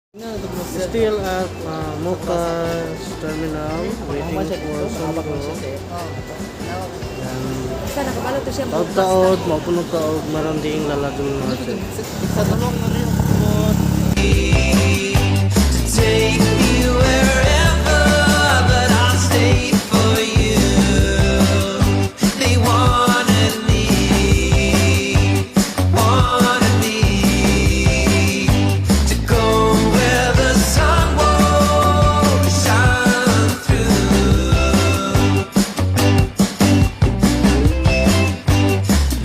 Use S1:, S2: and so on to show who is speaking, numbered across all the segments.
S1: Still at Mocha's Terminal, waiting for sundo. Yan.
S2: Basta nakabalo to siya.
S1: Taod-taod, maupunog taod, maron diing Lala del Norte.
S3: Sa tulong na rin.
S4: To take me wherever, but I'll stay for you. They wanted me to go where the sun won't shine through.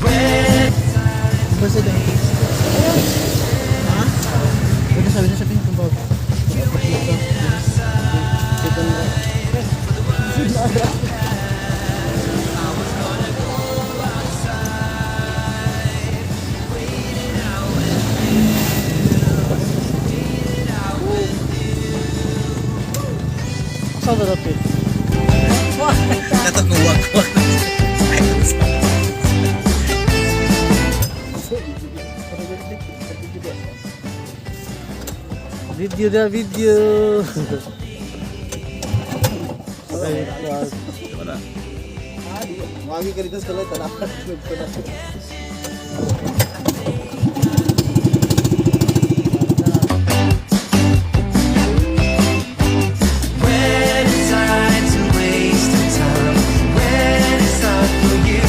S4: When
S3: Basta Ha? Pwede sabi sabihin kung ba.
S1: Dito na. Saan na dapat?
S3: Kato ko wak wak.
S1: Video na video. Okay,
S3: Magi ka dito sa tulay tanaw.
S4: When it's time to waste the time, when it's not for you,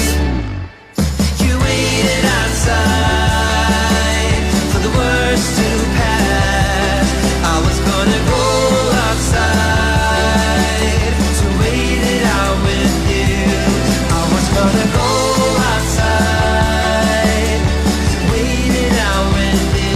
S4: you waited outside for the worst to pass. I was gonna go outside to wait it out with you. I was gonna go outside to wait it out with you.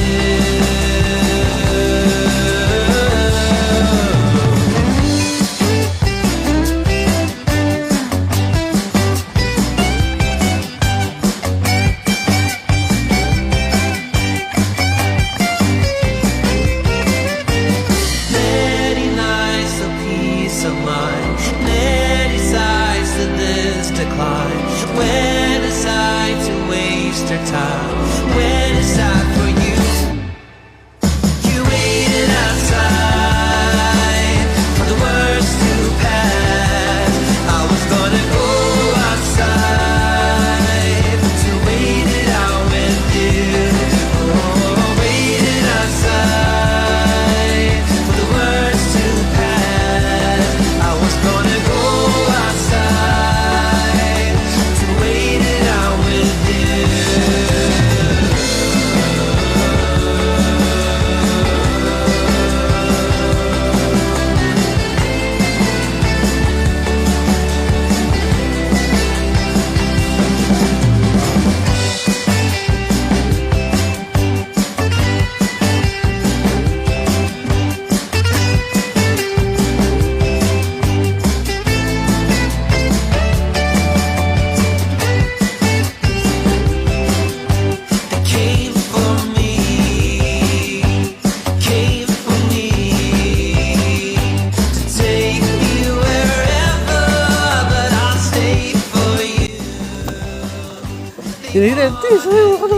S4: Many nights of peace of mind, many sides to this decline. When it's time to waste your time, when it's time for you, you waited outside for the worst to pass. I was gonna go outside to wait it out with you. Oh, waited outside for the worst to pass. I was gonna go outside to wait it out with you. They came for me to take me wherever, but I'll stay for you.
S1: Hindi na, sayo ka na.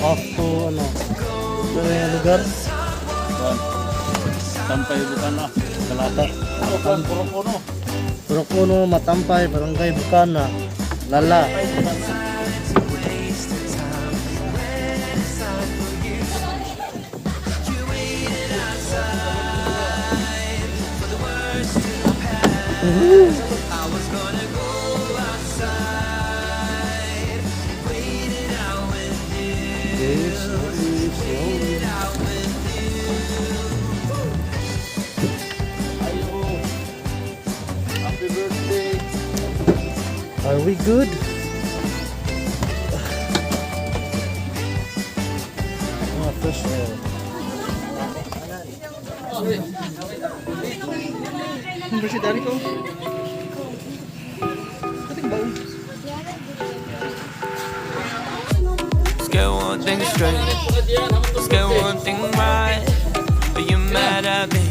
S1: Off to ano? Ano yung lugar?
S5: Tampay Bukana. Kalata. Purok Uno.
S1: Purok Uno, Matampay, Barangay Bukana, Lala.
S4: Waste of time when it's time for you. You waited outside for the worst to pass. I was gonna go outside, wait it out with you.
S1: Okay, slowly, slowly.
S4: Out with you.
S5: Ayo. Happy birthday.
S1: Are we good? Ah, fresh air.
S3: Basta dari ko. Kating baon.
S4: Let's get one thing straight. Let's get one thing right. Are you mad at me?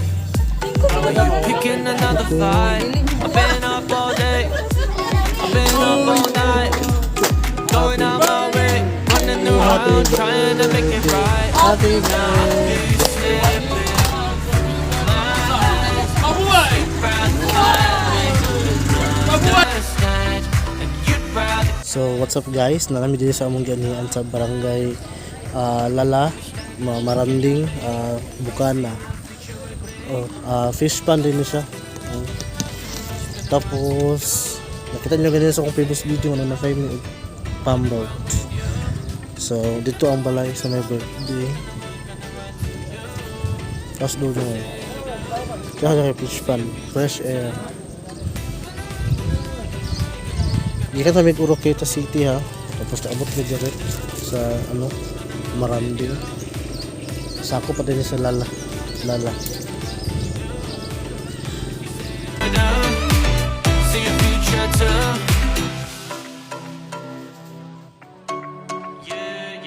S4: Are you picking another fight? I've been up all day. I've been up all night. Going out my way. Running around trying to make it right.
S1: Happy birthday.
S4: Understand, and you'd rather
S1: So what's up, guys? Naa mi diri sa among gianhian sa barangay Lala, Maranding, Bukana. Oh, fish pond din siya. Oh. Tapos nakita niyo ganito sa akong previous video ano na 5 minute pamboat. So dito ang balay sa my birthday. Tapos doon mo. Kaya fish pond, fresh air. Gikan sa may Oroquieta City ha. Tapos naabot mi direct sa ano, Maranding. Sako pa din sa Lala. Lala.
S4: see your future too. Yeah.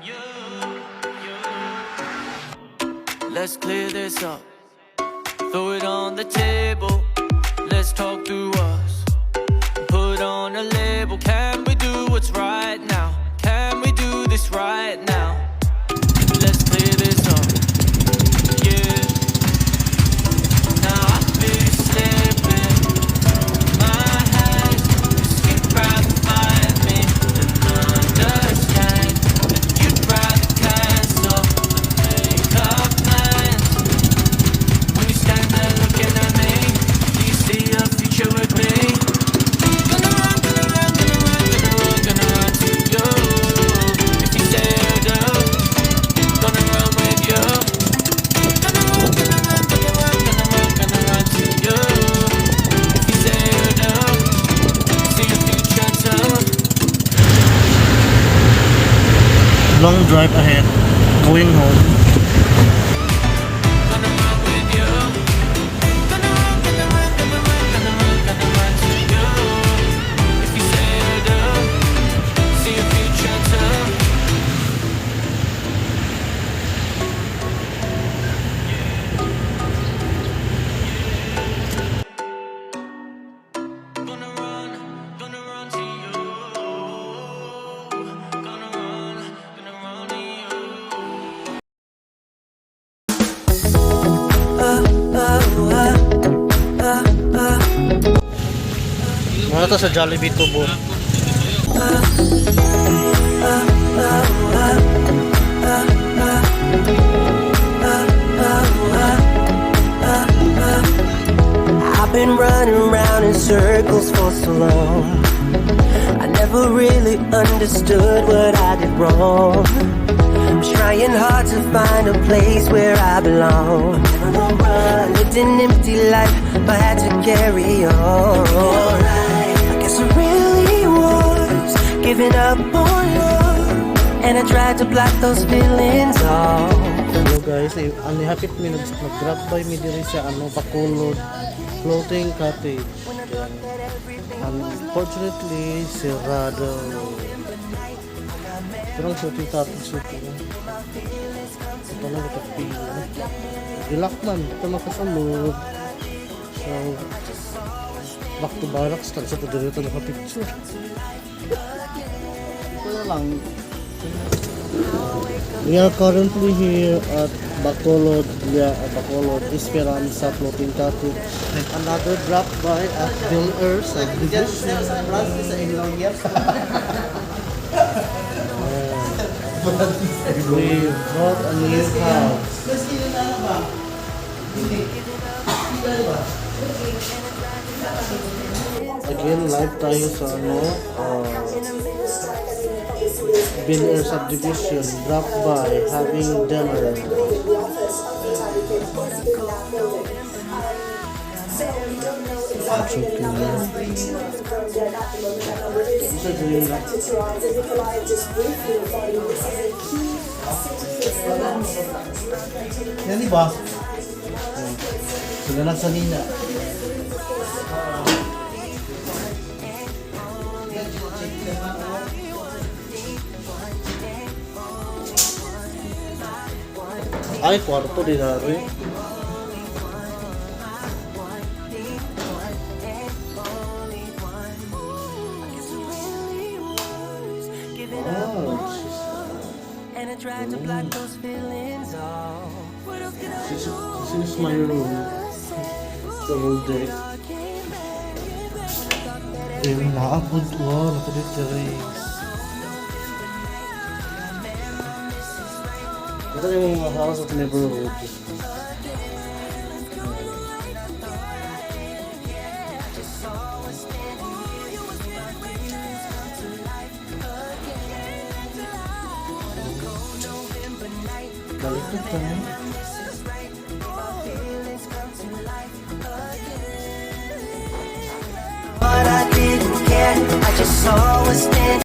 S4: You. Let's clear this up. Throw it on the table. Let's talk through us. Put on a label. Can we do what's right now? Can we do this right now? Let's clear this up. Yeah. Now I feel you slipping. My hands, you'd rather fight me than understand. And you'd rather cancel than make up plans. When you stand there looking at me, do you see a future with me? Gonna run, gonna run, gonna run, gonna run, gonna run to you. If you say I do, gonna run with you. Gonna run, gonna run, gonna run, gonna run, gonna run to you. If you say you do, see your future too.
S1: Long drive ahead. Going home.
S4: Gonna run with you. Gonna run, gonna run, gonna run, gonna run, gonna run to you. If you say you do, see your future too. Gonna run to you. Gonna run to you.
S1: Muna to sa Jollibee Tubo.
S2: I've been running round in circles for so long. I never really understood what I did wrong. I'm trying hard to find a place where I belong. I lived an empty life, but had to carry on. I guess I really was giving up on love, and I tried to block those feelings off.
S1: Hello guys, eh, ano hapit mi nag-drop by mi diri sa ano Bacolod Floating Cottage. Unfortunately, sirado. Pero ang floating cottage ito. Ito na ito pila. Gilak man, ito makasulod. So, back to barracks, tag sa diri ito naka-picture.
S3: Ito na lang.
S1: We are currently here at Bacolod, yeah, Bacolod Esperanza Floating Cottage. Another drop by at Bill Air Subdivision.
S3: Sa Francis sa inyong year.
S1: We bought a new house.
S3: Mas na ba? Hindi. Hindi ba?
S1: Again, live tayo sa ano, Bill Air Subdivision. Drop by, having dinner. It's okay. Isa green na.
S3: Yan di ba? Sila lang sa nina.
S1: Ay, kwarto din na rin.
S2: And I tried to block those feelings off. What else could I
S1: This is my room. The whole day. Then naabot, wow, nakadit guys. Ito yung mga house at neighborhood. Balik tayo.
S2: But I didn't care. I just saw us standing.